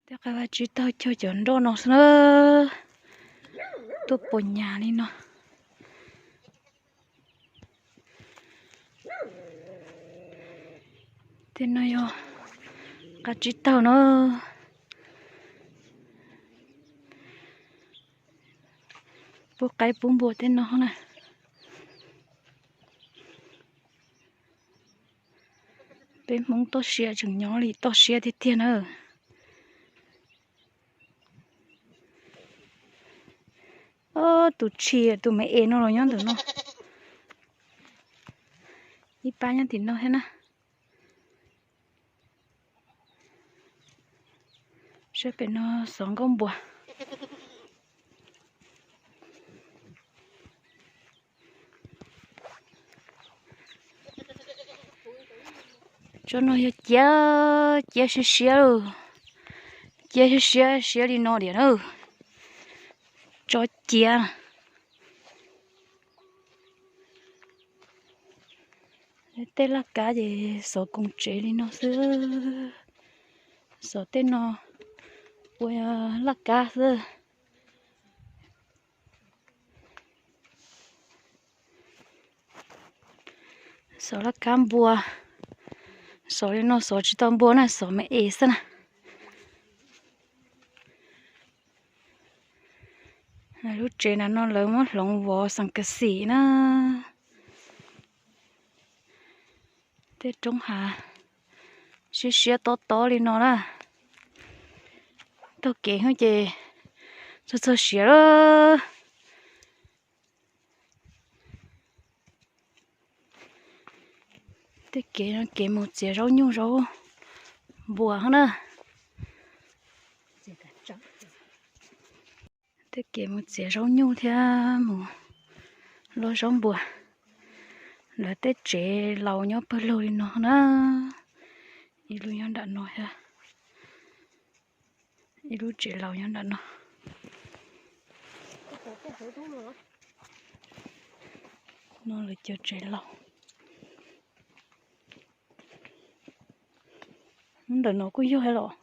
Tej qab vaj tsib taug cog cov nroj no xwb na, tuaj puas nyas li no. Tej no yog qab tsib taug na. Pub qaib pub npua tej no na. Peb Hmoob toj siab tseem nyob li toj siab tiag tiag na. Ob tug tshis tus me es no los nyob ntawm no. Ib pab nyob tim no thiab na. Sab pem no xov nkauj npua. Tsob no yog ciav, ciav siab siab, ciav siab siab siab li no tiag na. Tsob ciav. Tej laj kab ces xov koom tsev li no xwb. Xov tej no ua laj kab xwb. Xov laj kab npua. Xov li no xov tsis tau npua na, xov me es xwb na. Lub tsev na no lawv muab hloov vov xeem kas xim na. Tej roob hav siab siab tob tob li no na. Taug kev ces txog txog siav lawm. Tej kev no kev mus txiav zaub nyuj zaub npua na. Tej kev mus txiav zaub nyuj thiab mus luaj zaub npua. Lawv tej tsev laus nyob pawg lug li no na. Ib lub nyob nram no thiab. Ib lub tsev laus nyob nram no. No lawv cov tsev laus. Ntawm no kuj yog thiab los.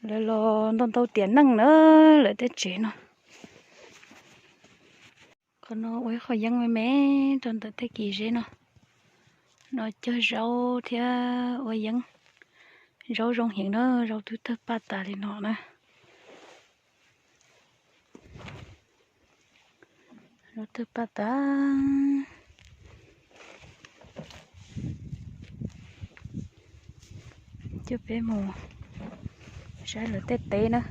Lawv los ntau ntau tiam neej na, lawv tej tsev no. Qhov no ua ib qho yeeb me me rau ntawm tej kis zeb no. No cog zaub thiab ua yeeb. Zaub zoo heev na, zaub twb tawg paj tas li no na. Zaub tawg paj tas. Coj peb mus saib lawv tej teb na.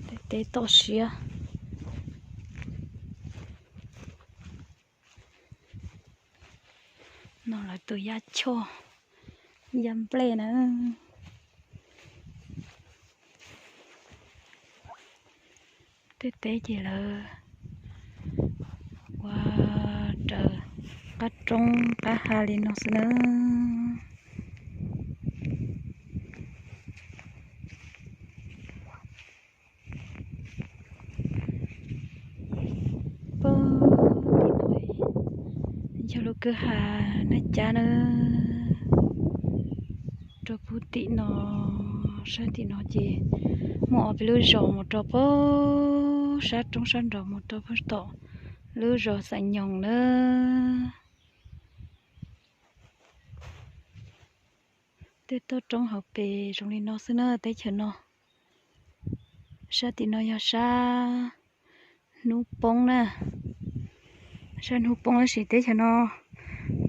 Tej teb toj siab. No lawv tus yaj choj, yaj nplej na. Tej teb ces lawv ua raws qab roob qab hav li no xwb na. Puag tim no yog lub kwj ha Naj Cab na. Rau puag tim no, sab tim no ces muaj ob peb lub zos mus rau puag sab roob sab nraud mus rau puag tom lub zos Xeem Nyoos na. Tej toj roob hauv pes zoo li no xwb na teb chaws no. Sab tim no yog sab hnub poob na. Sab hnub poob tab sis teb chaws no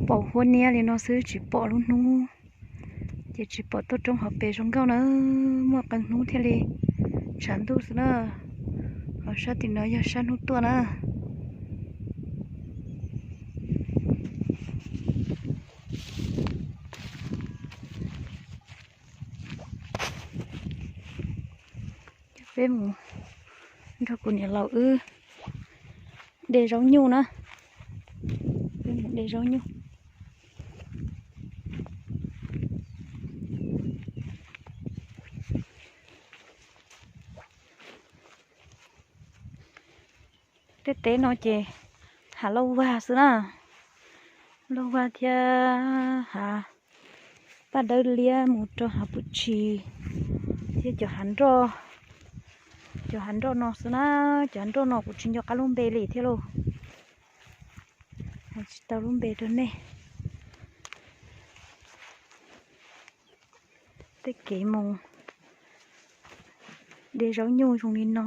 pom huab niab li no xwb tsis pom lub hnub. Ces tsis pom toj roob hauv pes zoo nkauj na, muaj qee hnub thiaj li tshav ntuj xwb na. Ho sab tim no yog sab hnub tuaj na. Peb mus nrog kuv niam laus wb de zaub nyuj na. Peb mus de zaub nyuj. Tej teb no ces hav lauj vag xwb na. Loj Vaj thiab hav Paj Dawb Liab mus rau hav Pum Tshis thiab cov hav nroj, cov hav nroj no xwb na, cov hav nroj no kuv tsis nco qab lub npe li thiab lauj. Hais tsis tau lub npe rau nej. Tej kev mus de zaub nyuj zoo li no,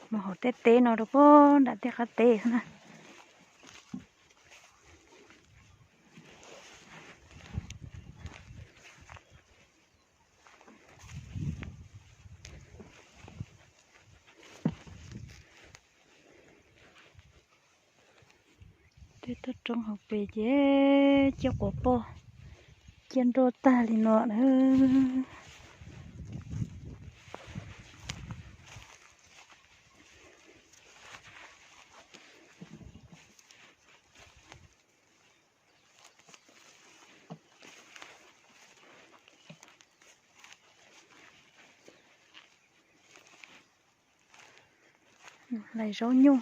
mus hauv tej teb no rau puag nram tej qab teb xwb na. Tej toj roob hauv pes ces ciaj quas poj, ciaj nroj tag li no na. Hlais zaub nyuj,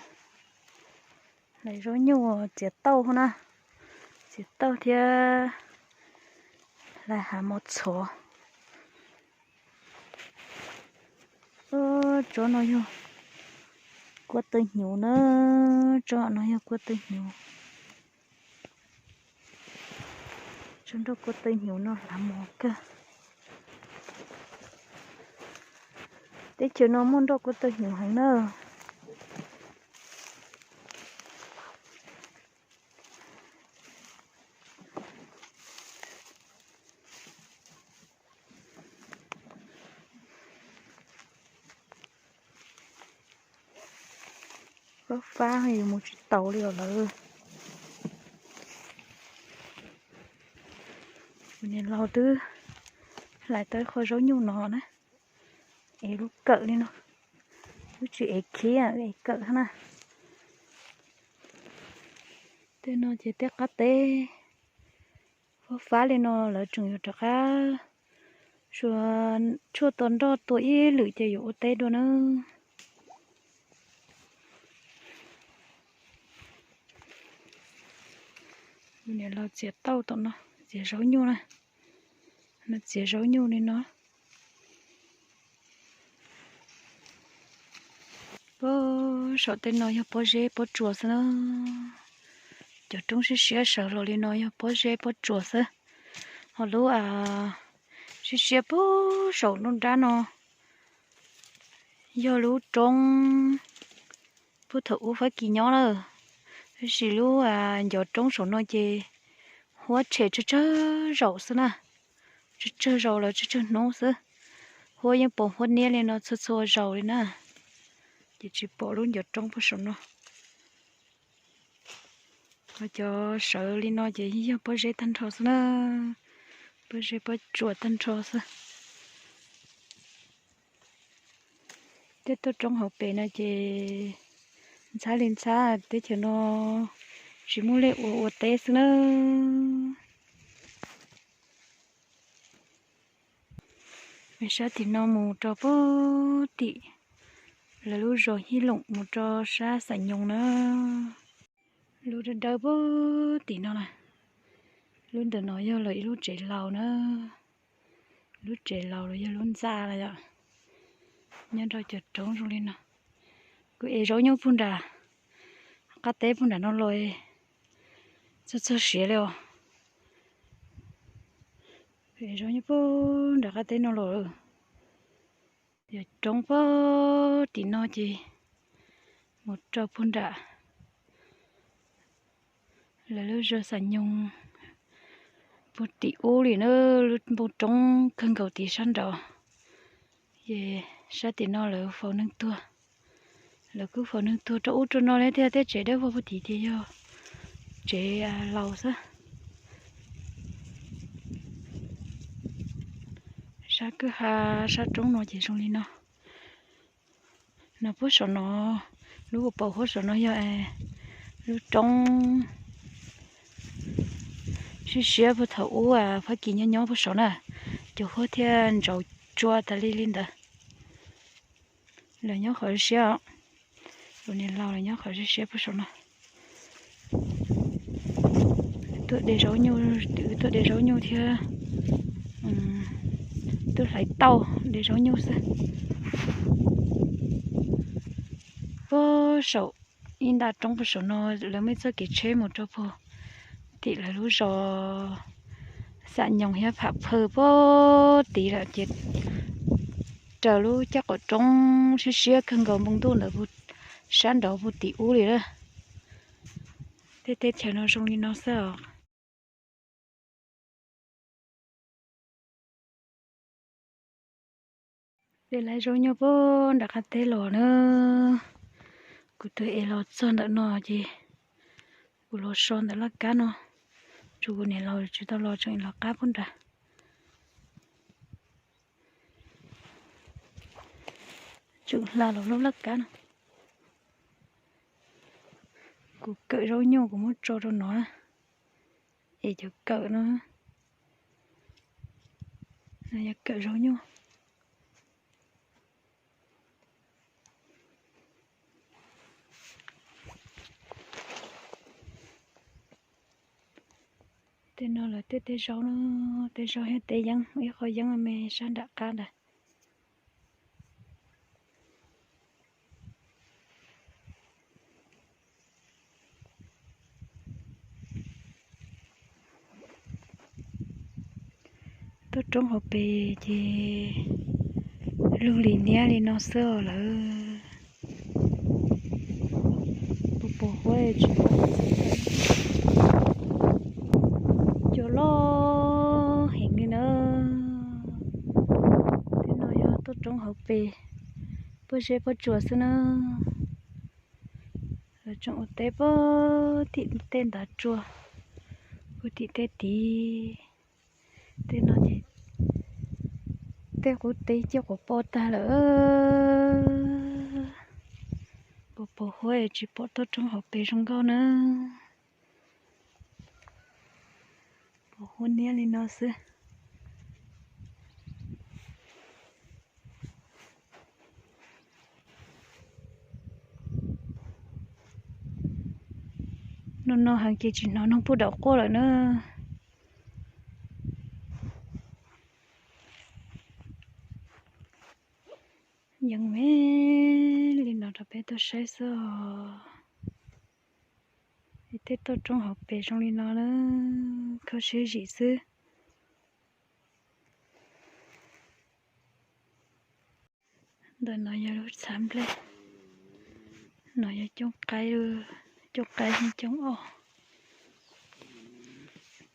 hlais zaub nyuj txiav tauj na, txiav tauj thiab hlais hav mos txhov. Tsob no yog kuab taw hnyuv na, tsob no yog kuab taw hnyuv. Tsob nroj kuab taw hnyuv no hlav mos kawg. Teb chaws no muaj nroj kuab taw hnyuv heev na. Fab fab yus mus tsis taus li os lawm. Kuv niam laus twb hlais tau ib qho zaub nyuj no na, es lub kawm li no, lub tsis ev khiv, ev kawm na. Tej no ces tej qab teb fab fab li no lawv tseem yuav rov qab sua tshuaj tua nroj tua ib lwm ces yuav ua teb dua na. Kuv niam laus txiav tauj tom no, txiav zaub nyuj na, no txiav zaub nyuj li no. Puag saum tej no yog pob zeb pob tsuas xwb na. Cov roob siab siab sawv los li no yog pob zeb pob tsuas xwb. Ho lub siab siab puag saum nruab nrab no yog lub roob puag thaum ub Fab Kis nyob lawm. Tab sis lub ncov roob saum no ces huab tshem tsawg tsawg zaus xwb na. Tsawg tsawg zaus lawm tsawg tsawg hnub xwb. Huab yeej pom huab niab li no txhua txhua zaus li na. Ces tsis pom lub ncov roob puag saum no. Ho cov sawv li no ces yog pob zeb tag nrho xwb na. Pob zeb pob tsuas tag nrho xwb. Tej toj roob hauv pes no ces ntxhab li ntxhab, teb chaws no tsis muaj liaj ua ua teb xwb na. Sab tim no mus rau puag tim lawv lub zos Hib Loom mus rau sab Xam Nyoos na. Lub dawb dawb puag tim no na. Lub ntawm no yog lawv ib lub tsev laus na. Lub tsev laus los yog lub ntxa los yom. Nyob rau cov roob zoo li no. Kuv ev zaub nyuj puag nram qab teb puag nram no los txog txog siav li os. Kuv ev zaub nyuj puag nram qab teb no los. Yog roob puag tim no ces mus rau puag nram lawv lub zos Xam Nyoos puag tim ub li na, lub npoo roob kawg nkaus tim sab nraud. Ces sab tim no lawv faus neeg tuag, lawv kuj faus neeg tuag rau ub rau no li thiab, tej tsev dawb vog puag tim ces yog tsev laus xwb. Sab kwj ha sab roob no ces zoo li no. No puag saum no, lub ua paus huab saum no yog lub roob siab siab puag thaum ub Fab Kis nyob nyob puag saum na, cov huab thiaj ntsaus tsua tas li li ntawd. Lawv nyob qhov siab, tus niam laus lawv nyob qhov siab siab puag saum no. Tuaj de zaub nyuj, twb tuaj de zaub nyuj thiab, tuaj hlais tauj de zaub nyuj xwb. Puag saum ib nta roob puag saum no, lawv muaj ib txoj kev tsheb mus rau puag tim lawv lub zos Xam Nyoos thiab Pham Phawj puag tid lawm ces raws lub caj qaum roob siab siab kawg nkaus npoo ntuj ntawd sab nraud puag tim ub li lawm. Tej teb chaws no zoo li no xwb os. Peb laib zaub nyuj puag nram qab teb los na. Kuv tus es los txog ntawm no ces kuv los so ntawm laj kab no, tsuas kuv niam laus tsis tau los, tseem los qab puag nrad. Tseem hla los lub laj kab no. Kuv kawm zaub nyuj kuv muab tso rau no, es cov kawm no, no yog kawm zaub nyuj. Tej no lawv tej teb zaub no, teb zaub thiab teb yeeb, ib qho yeeb me sab nram qab ntawd. Tuaj roob hauv pes ces lug li niab li no xwb os lawm. Puas pos huab tsis pom, cua loj heev li na. Tej no yog tuaj roob hauv pes, puag zeb puag tsua xwb na. Lawv tseem ua teb puag tim tej ntav tsua, puag tim tej tid. Tej no ces tej qub teb coj quav poj tag lawm. Puas pos huab tsis pom tuaj roob hauv pes zoo nkauj na. Pos huab niab li no xwb. No no heev ces tsis hnov noog puj daum quaj lawm na. Yeej me li no rau peb tuaj saib xwb os. Tej toj roob hauv pes zoo li no na, kho siab zim xwb. Ntawm no yog lub txhab nplej, no yog cooj qaib, cooj qaib cooj os.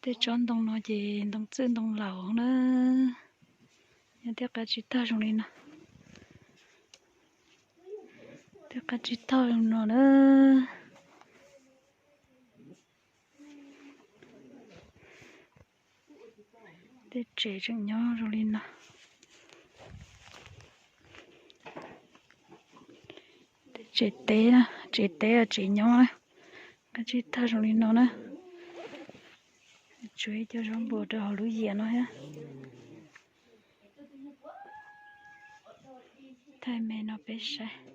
Tej tsob ntoo no ces ntoo txwj ntoo laus na. Yog tej qab tsib taug zoo li no, tej qab tsib taug zoo no na. Tej tsev tseem nyob zoo li no. Tej tsev teb, tsev teb tsev nyob, qab tsib taug zoo li no na. Tsuas ib co zaub npua rau hauv lub yias no thiab. Thaij me no peb saib.